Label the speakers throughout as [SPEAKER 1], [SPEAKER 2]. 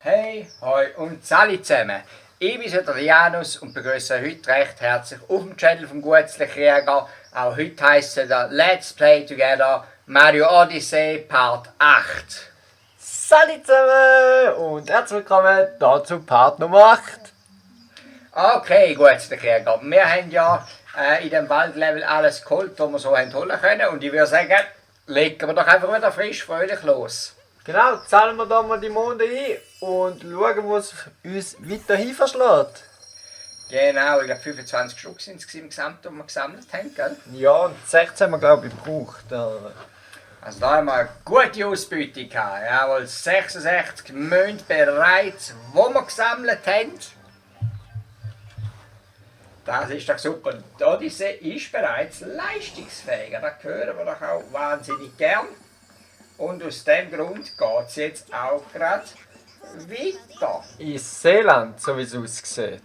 [SPEAKER 1] Hey, hoi und Sali zusammen. Ich bin der Janus und begrüße euch heute recht herzlich auf dem Channel vom Gutzli Krieger. Auch heute heisst es Let's Play Together Mario Odyssey Part 8.
[SPEAKER 2] Salut zusammen und herzlich willkommen dazu Part Nummer 8.
[SPEAKER 1] Okay, Gutzli Krieger. Wir haben ja in dem Waldlevel alles geholt, was wir so holen können. Und ich würde sagen, legen wir doch einfach wieder frisch, fröhlich los.
[SPEAKER 2] Genau, zählen wir da mal die Monde ein und schauen, was uns weiterhin verschlägt.
[SPEAKER 1] Genau, ich glaube 25 Stück sind es im Gesamt, die wir gesammelt haben, gell?
[SPEAKER 2] Ja, und 16 haben wir glaube ich gebraucht.
[SPEAKER 1] Also da haben wir eine gute Ausbeute gehabt. Jawohl, 66 Münzen bereits, die wir gesammelt haben. Das ist doch super. Die Odyssey ist bereits leistungsfähig. Das hören wir doch auch wahnsinnig gern. Und aus dem Grund geht es jetzt auch gerade weiter.
[SPEAKER 2] In Seeland, so wie es aussieht.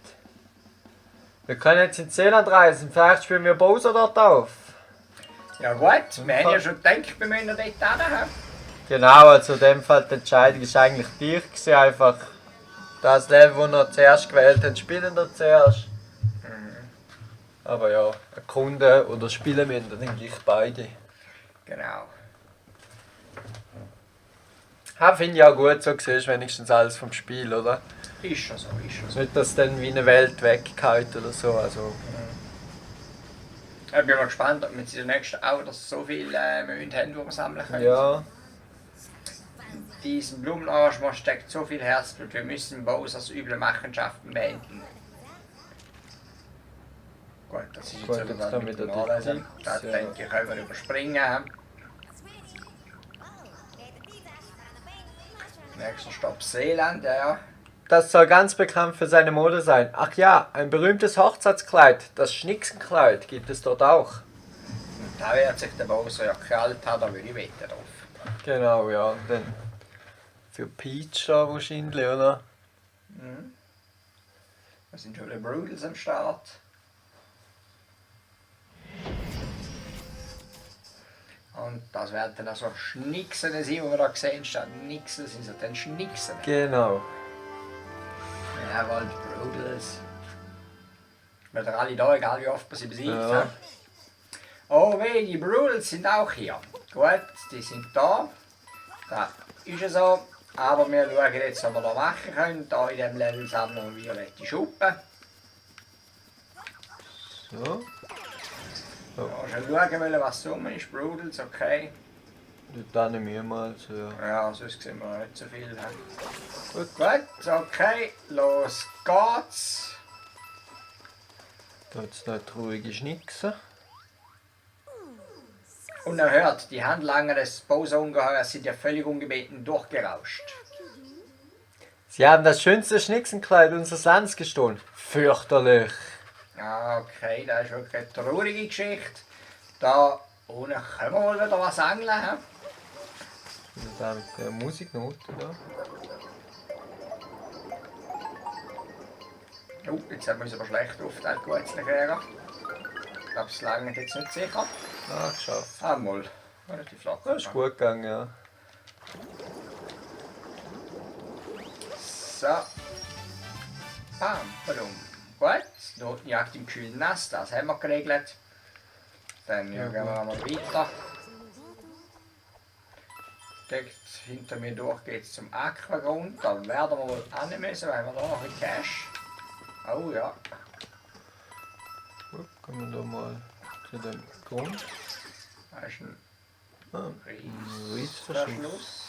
[SPEAKER 2] Wir können jetzt in Seeland reisen, vielleicht spielen wir Bowser dort auf.
[SPEAKER 1] Ja gut, wir haben ja schon gedacht, wir müssen dort hin.
[SPEAKER 2] Genau, also in dem Fall die Entscheidung ist eigentlich dich gewesen, einfach das Level, das wir zuerst gewählt haben, spielen wir zuerst. Aber ja, erkunden oder spielen müssen dann gleich beide.
[SPEAKER 1] Genau.
[SPEAKER 2] Ja, finde ich auch gut, so siehst du wenigstens alles vom Spiel, oder?
[SPEAKER 1] Ist schon so, ist schon so.
[SPEAKER 2] Nicht, dass dann wie eine Welt weggeht oder so. Also.
[SPEAKER 1] Ich bin mal gespannt, ob wir in der nächsten auch so viele Münzen haben, die wir sammeln können.
[SPEAKER 2] Ja,
[SPEAKER 1] Diesen Blumenarrangement steckt so viel Herzblut, wir müssen Bowsers üble Machenschaften beenden. Gut, das ist
[SPEAKER 2] Gut,
[SPEAKER 1] jetzt
[SPEAKER 2] jetzt
[SPEAKER 1] wieder
[SPEAKER 2] kommen
[SPEAKER 1] mit
[SPEAKER 2] wieder
[SPEAKER 1] dem
[SPEAKER 2] die
[SPEAKER 1] Nachlesen.
[SPEAKER 2] Tipps,
[SPEAKER 1] Das
[SPEAKER 2] ja.
[SPEAKER 1] denke ich, können wir überspringen. Nächster Stopp Seeland, ja.
[SPEAKER 2] das soll ganz bekannt für seine Mode sein. Ach ja, ein berühmtes Hochzeitskleid, das Schnicksenkleid, gibt es dort auch.
[SPEAKER 1] Und da wird sich der Bowser ja kalt haben, da würde ich wetten drauf.
[SPEAKER 2] Genau, ja. Und dann für Peach da wahrscheinlich, oder?
[SPEAKER 1] Da sind schon wieder Brudels am Start. Und das werden dann also Schnicksen sein, die wir da gesehen statt Nixen sind es dann Schnicksen.
[SPEAKER 2] Genau.
[SPEAKER 1] Jawohl, die Brudels. Weil ihr alle da, egal wie oft man sie besiegt
[SPEAKER 2] Ja.
[SPEAKER 1] hat. Oh weh, die Brudels sind auch hier. Gut, die sind da. Da ist es so. Aber wir schauen jetzt, was wir da machen können. Da in diesem Level sammeln wir violette Schuppen.
[SPEAKER 2] So.
[SPEAKER 1] Ja, schon schauen wollen, was so ist. Brudels, okay.
[SPEAKER 2] Dort nehmen wir mal so, ja.
[SPEAKER 1] Ja, sonst sehen wir nicht so viel. He?
[SPEAKER 2] Gut.
[SPEAKER 1] Gut, okay, los geht's.
[SPEAKER 2] Da jetzt noch eine traurige Schnickse.
[SPEAKER 1] Und er hört, die Handlanger des Bowser-Ungeheuers sind ja völlig ungebeten durchgerauscht.
[SPEAKER 2] Sie haben das schönste Schnicksenkleid unseres Landes gestohlen. Fürchterlich.
[SPEAKER 1] Ja, okay, das ist wirklich eine traurige Geschichte. Da unten können wir wohl wieder was angeln. He?
[SPEAKER 2] Und da mit der Musiknote da.
[SPEAKER 1] Oh, jetzt haben wir uns aber schlecht aufgeteilt, Gutzli Krieger. Ich glaube, es langt jetzt nicht sicher.
[SPEAKER 2] Ah, geschafft.
[SPEAKER 1] Einmal. Relativ flach.
[SPEAKER 2] Das ist gut gegangen, ja.
[SPEAKER 1] So. Bam, badum. Gut, Notenjagd im kühlen Nass, das haben wir geregelt. Dann gehen wir mal weiter. Direkt hinter mir durch geht es zum Aquagrund. Da werden wir wohl hin müssen, weil wir da noch ein Cash. Oh ja.
[SPEAKER 2] Gut, kommen wir da mal zu dem Grund.
[SPEAKER 1] Da ist ein
[SPEAKER 2] Ah,
[SPEAKER 1] Reissverschluss.
[SPEAKER 2] Reissverschluss.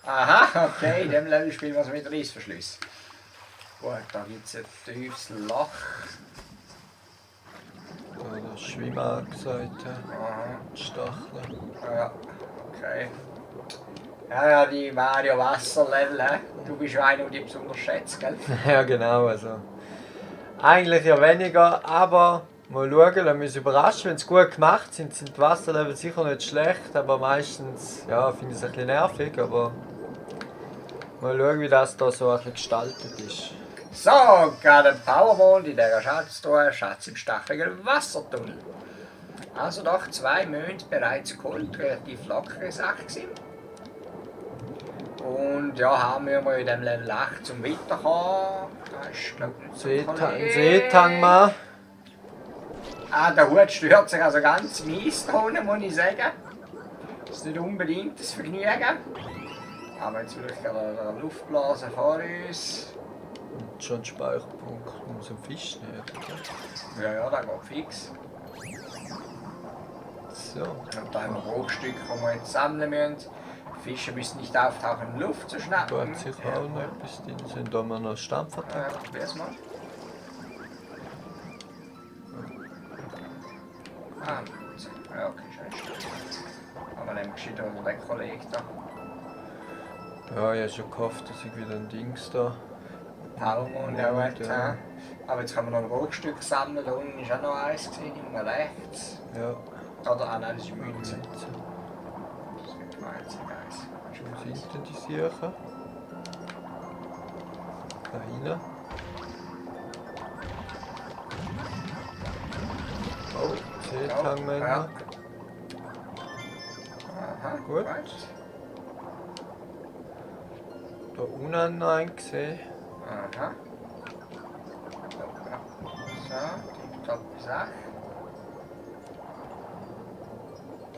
[SPEAKER 1] Aha, okay, in dem Level spielen wir es mit Reissverschluss. Gut, da gibt es ein tiefes Loch.
[SPEAKER 2] Da der Schwimmerseite.
[SPEAKER 1] Aha,
[SPEAKER 2] Stacheln.
[SPEAKER 1] ja, okay. Ja, die Mario Wasserlevel, he? Du bist ja einer, der die besonders schätzt, gell?
[SPEAKER 2] Ja, genau, also. Eigentlich ja weniger, aber mal schauen, lassen wir uns überraschen. Wenn es gut gemacht sind, sind die Wasserlevel sicher nicht schlecht, aber meistens ja, finde ich es ein bisschen nervig, aber mal schauen, wie das da so ein bisschen gestaltet ist.
[SPEAKER 1] So, gerade ein Powerball in dieser Schatztruhe, Schatz im stacheligen Wassertunnel. Also doch 2 Münzen bereits geholt, relativ lockere Sache gewesen. Und ja, haben wir mal in dem Level 8 zum Weiterkommen. Da ist, glaube ich, nicht so ein Kollege.
[SPEAKER 2] Seetang mal.
[SPEAKER 1] Ah, der Hut stört sich also ganz mies da unten, muss ich sagen. Das ist nicht unbedingt das Vergnügen. Aber jetzt will ich gerade eine Luftblase vor uns.
[SPEAKER 2] Und schon ein Speicherpunkt. Muss ein Fisch nicht.
[SPEAKER 1] Ja, ja, der geht fix.
[SPEAKER 2] So.
[SPEAKER 1] Und da haben wir Bruchstücke, die wir jetzt sammeln müssen. Fische müssen nicht auftauchen in die Luft zu
[SPEAKER 2] Da
[SPEAKER 1] schnappen.
[SPEAKER 2] hat sicher auch noch etwas drin. Sind da mal noch Stampfer drin?
[SPEAKER 1] Ja, probier's mal. Ah, ja, okay, scheiße. Aber dann geschieht auch der Kollege da.
[SPEAKER 2] Ja, ich habe schon gehofft, dass ich wieder ein Dings da.
[SPEAKER 1] Talmond, ja,
[SPEAKER 2] Ja,
[SPEAKER 1] gut,
[SPEAKER 2] ja.
[SPEAKER 1] ja. Aber jetzt können wir noch ein Bruchstück sammeln. Da unten ist auch noch eins gesehen, immer rechts.
[SPEAKER 2] Ja.
[SPEAKER 1] Oder, ah nein, das ist Münze. Das ist nicht meins, eins.
[SPEAKER 2] Wo sind denn die Siechen? Da hinten. Oh, Seetangmänner.
[SPEAKER 1] Ja. Aha,
[SPEAKER 2] Gut. Da unten noch einen gesehen.
[SPEAKER 1] Aha. So, top Sache.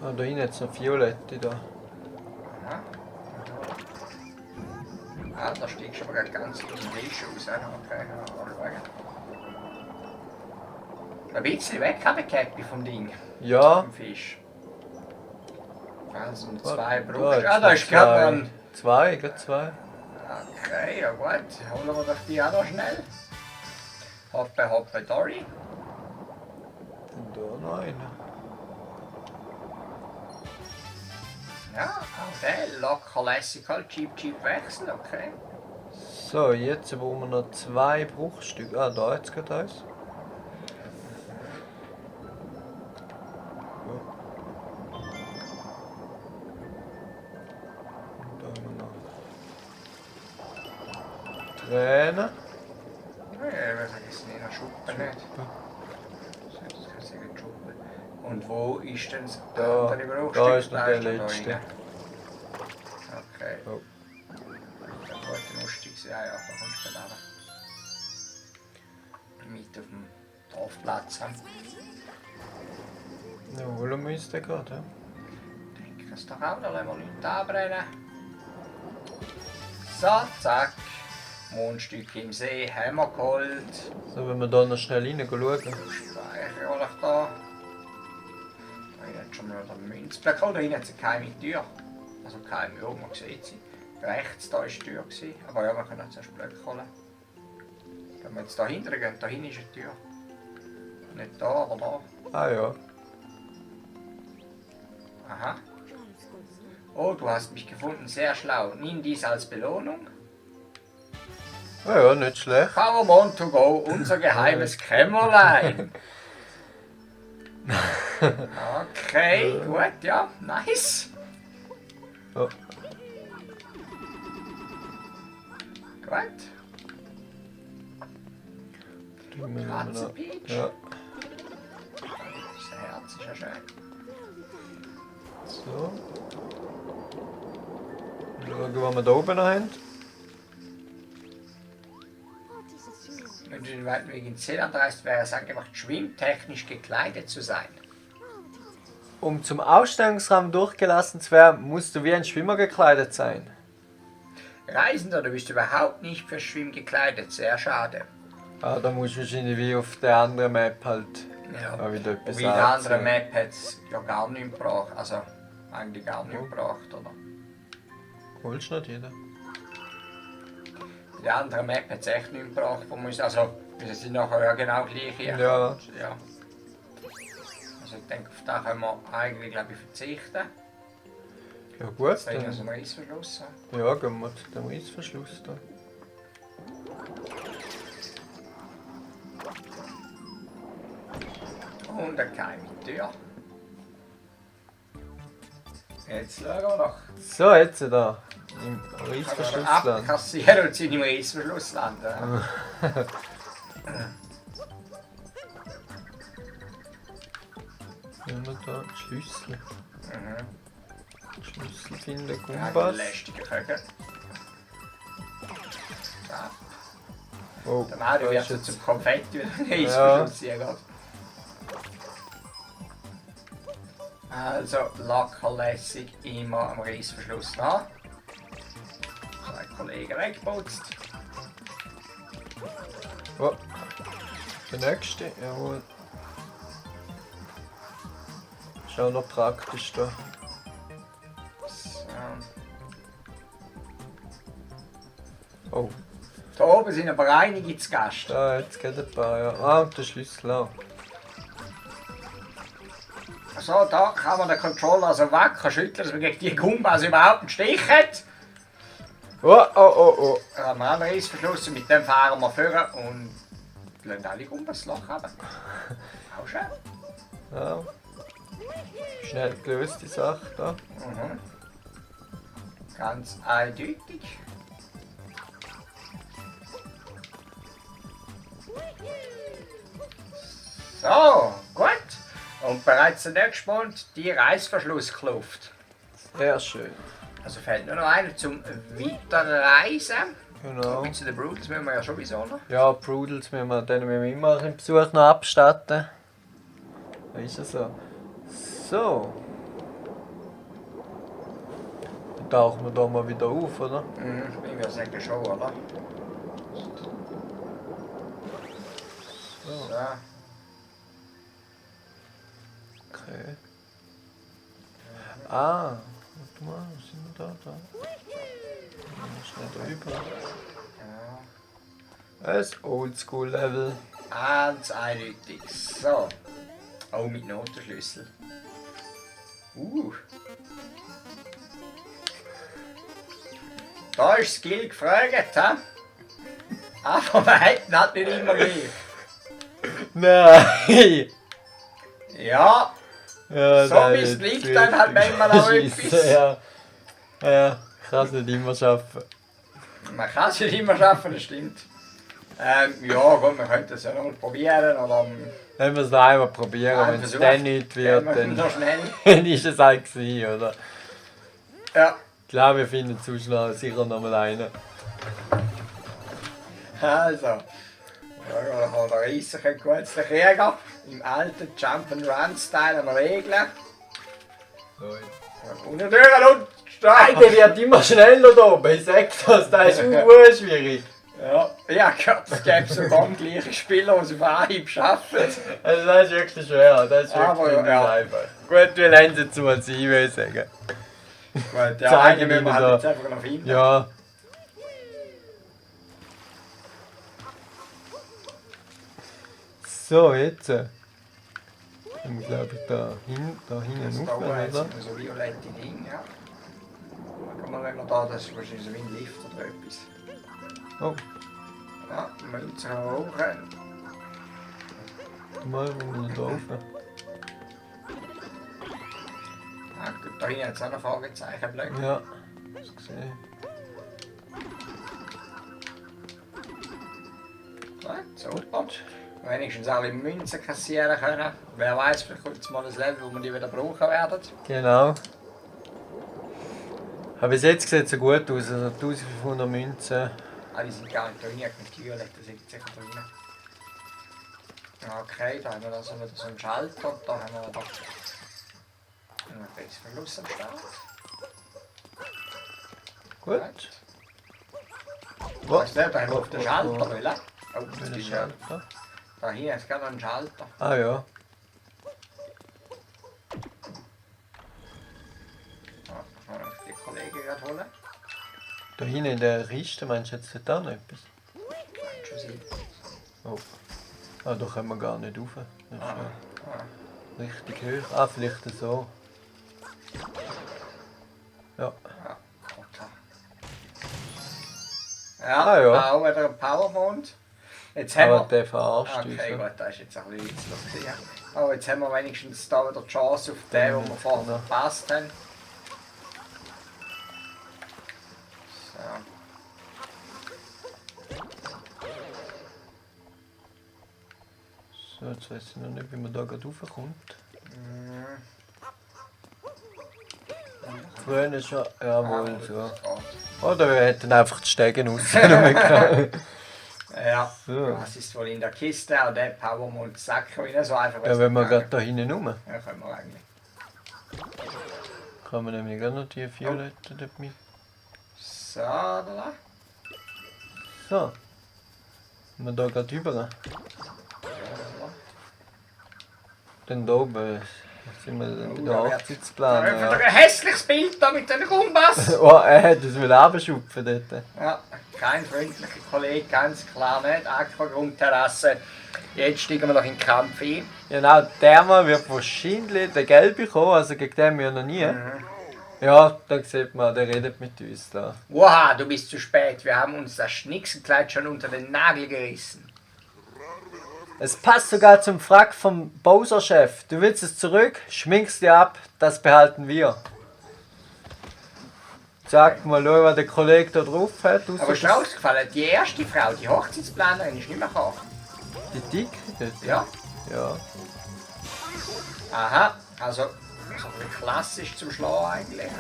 [SPEAKER 2] Ah, da hinten jetzt noch Violette da.
[SPEAKER 1] Aha. Ah, da steigst du aber gerade ganz in den Tisch raus. Okay, mal schauen. Ein bisschen weg habe ich Käppi vom Ding,
[SPEAKER 2] Ja.
[SPEAKER 1] vom Fisch. Also zwei
[SPEAKER 2] Da
[SPEAKER 1] Brust.
[SPEAKER 2] jetzt
[SPEAKER 1] Ah, da
[SPEAKER 2] noch
[SPEAKER 1] ist gerade noch ein...
[SPEAKER 2] Zwei, gerade zwei.
[SPEAKER 1] Okay, ja gut. Holen wir doch die auch noch schnell. Hoppe, hoppe, Dory.
[SPEAKER 2] Und da noch einer.
[SPEAKER 1] Ja, okay. Locker, lässig halt. Cheap, cheap wechseln, okay.
[SPEAKER 2] So, jetzt brauchen wir noch zwei Bruchstücke. Ah, da jetzt gerade eins. Und da haben wir noch Tränen.
[SPEAKER 1] Ja, ich vergesse nicht, noch Schuppen nicht. Das kann sagen, Schuppen. Und wo ist denn das
[SPEAKER 2] Da,
[SPEAKER 1] andere Bruchstück?
[SPEAKER 2] da ist noch der
[SPEAKER 1] ist da
[SPEAKER 2] letzte.
[SPEAKER 1] rein. Okay.
[SPEAKER 2] Oh.
[SPEAKER 1] Das wollte lustig sein, ja, da kommst du gerade mit auf dem Dorfplatz.
[SPEAKER 2] Ja, holen wir uns den gerade. Ja.
[SPEAKER 1] Ich denke, das doch auch, da lassen wir nichts anbrennen. So, zack. Mondstück im See haben wir geholt.
[SPEAKER 2] So, wenn wir da noch schnell rein schauen.
[SPEAKER 1] Speicher hole ich da. Da hat schon mal einen Münzblock. Oh, da hinten hat es eine geheime Tür. Also geheim, ja, man sieht sie. Rechts da war die Tür. Aber ja, wir können jetzt erst Blöcke holen. Wenn wir jetzt da hinten gehen, da hinten ist eine Tür. Nicht da, aber da.
[SPEAKER 2] Ah ja.
[SPEAKER 1] Aha. Oh, du hast mich gefunden, sehr schlau. Nimm dies als Belohnung.
[SPEAKER 2] Ah ja, nicht schlecht.
[SPEAKER 1] Powermon to go, unser geheimes Kämmerlein. Okay, gut, ja, nice.
[SPEAKER 2] Ja.
[SPEAKER 1] Gut.
[SPEAKER 2] Tun wir noch-
[SPEAKER 1] Katzenpeach.
[SPEAKER 2] Ja.
[SPEAKER 1] Das Herz ist ja schön.
[SPEAKER 2] So. Schauen, was wir da oben noch haben.
[SPEAKER 1] Wenn du den weiten Weg ins Seeland reist, wäre es angebracht, schwimmtechnisch gekleidet zu sein.
[SPEAKER 2] Um zum Ausstellungsraum durchgelassen zu werden, musst du wie ein Schwimmer gekleidet sein.
[SPEAKER 1] Reisender, du bist überhaupt nicht für Schwimmen gekleidet, sehr schade.
[SPEAKER 2] Ah, da musst du wahrscheinlich wie auf der anderen Map halt
[SPEAKER 1] Ja.
[SPEAKER 2] auch wieder etwas
[SPEAKER 1] Wie in der
[SPEAKER 2] anziehen.
[SPEAKER 1] anderen Map hat es ja gar nicht gebracht, also eigentlich gar nicht gebracht, oder?
[SPEAKER 2] Holst du nicht jeder?
[SPEAKER 1] In der anderen Map hat es echt nicht gebracht, wo man also wir sind nachher ja genau gleich hier.
[SPEAKER 2] Ja.
[SPEAKER 1] Ja. Also ich denke, auf das können wir eigentlich, glaube ich, verzichten.
[SPEAKER 2] Ja gut,
[SPEAKER 1] Jetzt haben wir so
[SPEAKER 2] dann,
[SPEAKER 1] einen Reissverschluss.
[SPEAKER 2] ja, gehen wir zu dem Reissverschluss da.
[SPEAKER 1] Und eine geheime Tür. Jetzt schauen wir doch.
[SPEAKER 2] So, jetzt da. Im
[SPEAKER 1] Kann er
[SPEAKER 2] Reissverschlussland.
[SPEAKER 1] abkassieren und sie im Reissverschluss landen. Ja.
[SPEAKER 2] Haben wir da die Schlüssel.
[SPEAKER 1] Mhm.
[SPEAKER 2] Schlüssel finden,
[SPEAKER 1] Ja,
[SPEAKER 2] Gumbas.
[SPEAKER 1] lästige Köche. ab.
[SPEAKER 2] Oh,
[SPEAKER 1] Der Mario
[SPEAKER 2] das
[SPEAKER 1] wird
[SPEAKER 2] ist
[SPEAKER 1] so
[SPEAKER 2] jetzt...
[SPEAKER 1] zum Konfetti, wenn er
[SPEAKER 2] Ja.
[SPEAKER 1] Eisverschluss geht. Also locker lässig immer am Reissverschluss nach. 2 Kollegen weggeputzt.
[SPEAKER 2] Oh. Der nächste, jawohl. Ist auch noch praktisch da.
[SPEAKER 1] So.
[SPEAKER 2] Oh,
[SPEAKER 1] Da oben sind aber einige zu Gast.
[SPEAKER 2] da, jetzt geht ein paar, ja. Ah, und der Schlüssel auch.
[SPEAKER 1] So, da kann man den Controller also wacker schütteln, dass man gegen die Gumbas überhaupt einen Stich hat.
[SPEAKER 2] Oh, oh, oh, oh.
[SPEAKER 1] Da haben wir einen Reissverschluss und mit dem fahren wir vor und lassen alle Gumbas das Loch haben. Auch schön.
[SPEAKER 2] Ja. Schnell gelöst die Sache da.
[SPEAKER 1] Mhm. Ganz eindeutig. So, gut. Und bereits der nächste Punkt, die Reißverschlusskluft.
[SPEAKER 2] Sehr schön.
[SPEAKER 1] Also fehlt nur noch einer zum Weiterreisen.
[SPEAKER 2] Genau.
[SPEAKER 1] Mit zu den Brutals müssen wir ja sowieso noch.
[SPEAKER 2] Ja, Prudels müssen wir, denen müssen wir immer einen Besuch noch abstatten. Da ist es so. So. Dann tauchen wir da mal wieder auf, oder?
[SPEAKER 1] Ich würde sagen schon, oder?
[SPEAKER 2] So.
[SPEAKER 1] So.
[SPEAKER 2] Okay. Ah, warte mal, was sind wir da? Da. Schnell da rüber.
[SPEAKER 1] Ja.
[SPEAKER 2] Ein Oldschool-Level.
[SPEAKER 1] Ganz eindeutig. So. Oh, mit Notenschlüssel. Da ist Skill gefragt, hä? Aber wir hätten halt nicht immer gleich.
[SPEAKER 2] Nein!
[SPEAKER 1] Ja,
[SPEAKER 2] Ja,
[SPEAKER 1] so
[SPEAKER 2] nein,
[SPEAKER 1] wie es
[SPEAKER 2] jetzt
[SPEAKER 1] liegt,
[SPEAKER 2] richtig
[SPEAKER 1] dann halt manchmal auch
[SPEAKER 2] Scheisse,
[SPEAKER 1] etwas.
[SPEAKER 2] Ja, ja, ich kann es nicht immer schaffen.
[SPEAKER 1] man kann es nicht immer schaffen, das stimmt. Ja, gut, wir könnten es ja noch mal probieren. Oder,
[SPEAKER 2] Wenn wir es noch einmal probieren,
[SPEAKER 1] Ja,
[SPEAKER 2] wenn es
[SPEAKER 1] Versuch.
[SPEAKER 2] dann nicht wird,
[SPEAKER 1] wir
[SPEAKER 2] dann,
[SPEAKER 1] noch schnell.
[SPEAKER 2] dann ist es halt gewesen, oder?
[SPEAKER 1] Ja,
[SPEAKER 2] Ich glaube, wir finden zu schnell sicher noch mal einen.
[SPEAKER 1] also. Ja, da der Reisser ein kurzer Krieger. Im alten Jump'n'Run-Style am Regeln. Und die Türen und
[SPEAKER 2] Nein, der wird immer schneller da oben, ich sag das, das ist schwierig.
[SPEAKER 1] Ja, ich habe gehört, es gäbe sogar am gleichen Spieler, die es auf Anhieb schaffen.
[SPEAKER 2] Also das ist wirklich schwer, das ist wirklich
[SPEAKER 1] Aber,
[SPEAKER 2] nicht
[SPEAKER 1] ja.
[SPEAKER 2] einfach. Gut, wir lernen es jetzt mal sein, würde ich sagen.
[SPEAKER 1] Gut, ja,
[SPEAKER 2] Zeigen
[SPEAKER 1] einen müssen wir
[SPEAKER 2] Ihnen
[SPEAKER 1] halt
[SPEAKER 2] da.
[SPEAKER 1] jetzt einfach noch finden.
[SPEAKER 2] Ja. So, jetzt. Dann glaube ich da hinten
[SPEAKER 1] Also
[SPEAKER 2] rauf,
[SPEAKER 1] da oben hat
[SPEAKER 2] oder?
[SPEAKER 1] es so violette Dinge. Ja. Schauen wir mal, wenn wir da, das ist wahrscheinlich so wie ein Lift oder etwas.
[SPEAKER 2] Oh,
[SPEAKER 1] Ja, Münzen hoch.
[SPEAKER 2] mal, wo wir da rauf.
[SPEAKER 1] Ja, gut, da hinten hat es auch noch Fragezeichenblöcke.
[SPEAKER 2] Ja, das gesehen.
[SPEAKER 1] Gut, super. Wenigstens alle Münzen kassieren können. Wer weiß, vielleicht kommt jetzt mal ein Level, wo wir die wieder brauchen werden.
[SPEAKER 2] Genau. Aber bis jetzt sieht es so gut aus, also 1500 Münzen.
[SPEAKER 1] Ah, die sind gar nicht drin, mit Violette sind sicher drin. Okay, da haben wir also wieder so einen Schalter. Da haben wir wieder einen Verlust am Start.
[SPEAKER 2] Gut.
[SPEAKER 1] Was ist der? Da haben wir auf den Schalter wollen. Oh, das
[SPEAKER 2] Wieder
[SPEAKER 1] ist ja.
[SPEAKER 2] Schalter.
[SPEAKER 1] Da hier ist gerade ein Schalter.
[SPEAKER 2] Ah ja.
[SPEAKER 1] Ja, kann man die Kollegen gerade holen.
[SPEAKER 2] Da hinten in der Riste, meinst du jetzt nicht da noch etwas?
[SPEAKER 1] Kann schon sein.
[SPEAKER 2] Oh. Ah, da können wir gar nicht rauf. Das ist
[SPEAKER 1] Ah,
[SPEAKER 2] ja richtig hoch. Ah, vielleicht so. Ja.
[SPEAKER 1] okay. Ja,
[SPEAKER 2] Ah, ja.
[SPEAKER 1] auch wieder ein Powermond. Jetzt haben
[SPEAKER 2] Aber
[SPEAKER 1] wir...
[SPEAKER 2] der verarscht uns.
[SPEAKER 1] Okay,
[SPEAKER 2] ja.
[SPEAKER 1] gut, das ist jetzt ein bisschen witzlos. Ja. Aber jetzt haben wir wenigstens da wieder die Chance auf den, den wir vorher
[SPEAKER 2] Genau.
[SPEAKER 1] verpasst haben. So.
[SPEAKER 2] So, jetzt weiß ich noch nicht, wie man da gerade raufkommt.
[SPEAKER 1] Mhm.
[SPEAKER 2] Früher ist schon. Jawohl, so.
[SPEAKER 1] das geht.
[SPEAKER 2] Oder wir hätten einfach die Stegen rausgenommen.
[SPEAKER 1] Ja,
[SPEAKER 2] So.
[SPEAKER 1] das ist wohl in der Kiste, auch der hauen wir uns Sack rein, so einfach.
[SPEAKER 2] Ja, wenn wir gerade da hinten rum.
[SPEAKER 1] Ja, können wir eigentlich.
[SPEAKER 2] Kann man nämlich auch noch die Violetten dort mit.
[SPEAKER 1] So, da.
[SPEAKER 2] So. Wir da gerade rüber. Dann da oben sind wir dann bei der
[SPEAKER 1] Da wird
[SPEAKER 2] Hochzeitsplan.
[SPEAKER 1] ein
[SPEAKER 2] Ja.
[SPEAKER 1] hässliches Bild da mit dem Kompass.
[SPEAKER 2] Oh, das will abschupfen dort.
[SPEAKER 1] Ja, kein freundlicher Kollege, ganz klar nicht. Aquagrundterrasse. Jetzt steigen wir noch in den Kampf ein.
[SPEAKER 2] Genau, der Mann wird wahrscheinlich den Gelbe kommen, also gegen den haben wir noch nie. Ja, dann sieht man, der redet mit uns da.
[SPEAKER 1] Wow, du bist zu spät. Wir haben uns das Schnicksenkleid schon unter den Nagel gerissen.
[SPEAKER 2] Es passt sogar zum Frack vom Bowser-Chef. Du willst es zurück, schminkst dir ab, das behalten wir. Sag mal, schau, was der Kollege da drauf hat.
[SPEAKER 1] Aber ist dir aufgefallen, die erste Frau, die Hochzeitsplanerin, ist nicht mehr gekommen.
[SPEAKER 2] Die Dicke dort?
[SPEAKER 1] Ja.
[SPEAKER 2] Ja.
[SPEAKER 1] Aha, also so ein bisschen klassisch zum Schlagen eigentlich.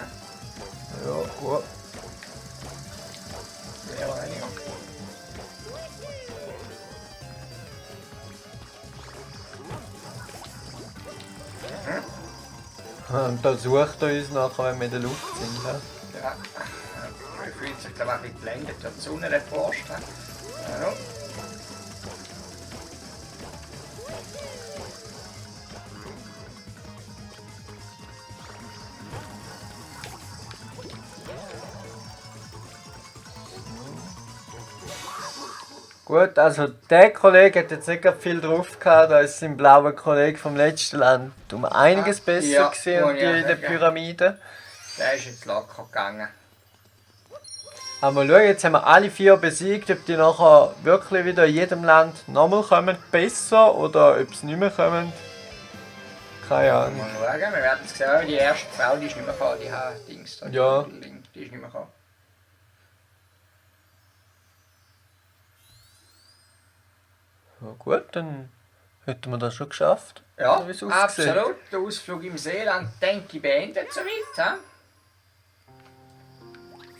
[SPEAKER 2] Ja, gut.
[SPEAKER 1] Mehr oder weniger.
[SPEAKER 2] Und da sucht er uns nachher, wenn wir in der Luft sind. Ja.
[SPEAKER 1] Ja. Er fühlt sich glaube ich ein bisschen geblendet durch die Sonne, der Post. Ja.
[SPEAKER 2] Gut, also der Kollege hat jetzt nicht gerade viel drauf gehabt, da ist sein blauer Kollege vom letzten Land um einiges besser
[SPEAKER 1] Ja,
[SPEAKER 2] gesehen
[SPEAKER 1] muss
[SPEAKER 2] und
[SPEAKER 1] ich
[SPEAKER 2] die
[SPEAKER 1] auch
[SPEAKER 2] in der
[SPEAKER 1] sagen.
[SPEAKER 2] Pyramide.
[SPEAKER 1] Der ist jetzt locker gegangen.
[SPEAKER 2] Aber schau, jetzt haben wir alle 4 besiegt, ob die nachher wirklich wieder in jedem Land nochmal kommen, besser oder ob sie nicht mehr kommen. Keine
[SPEAKER 1] Mal
[SPEAKER 2] Ahnung.
[SPEAKER 1] schauen, wir werden es sehen. Die erste Frau, die ist nicht mehr gekommen, die Dings da.
[SPEAKER 2] Ja.
[SPEAKER 1] Die ist nicht mehr gekommen.
[SPEAKER 2] Ja, gut, dann hätten wir das schon geschafft.
[SPEAKER 1] Ja,
[SPEAKER 2] So wie es aussieht.
[SPEAKER 1] absolut. Der Ausflug im Seeland, denke ich, beendet soweit.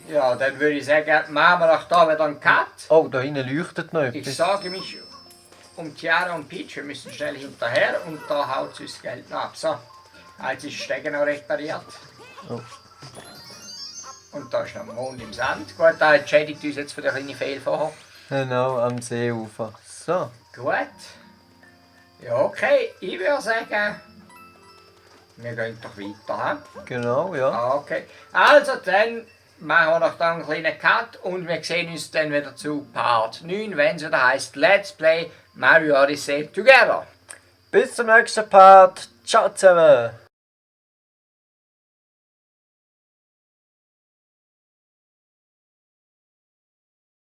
[SPEAKER 1] He? Ja, dann würde ich sagen, machen wir doch da wieder einen Cut.
[SPEAKER 2] Oh, da hinten leuchtet noch
[SPEAKER 1] Ich
[SPEAKER 2] etwas.
[SPEAKER 1] sage mich um Tiara und Peach, wir müssen schnell hinterher und da haut es uns das Geld noch ab. So, jetzt ist das Stegen noch repariert.
[SPEAKER 2] Oh.
[SPEAKER 1] Und da ist noch ein Mond im Sand. Gut, da entschädigt uns jetzt für den kleinen Fehl vorher.
[SPEAKER 2] Genau, am Seeufer. So.
[SPEAKER 1] Gut. Ja, okay. Ich würde sagen, wir gehen doch weiter. He?
[SPEAKER 2] Genau, ja.
[SPEAKER 1] Okay. Also, dann machen wir doch da einen kleinen Cut und wir sehen uns dann wieder zu Part 9, wenn es wieder heißt Let's Play Mario Odyssey Together.
[SPEAKER 2] Bis zum nächsten Part. Ciao zusammen.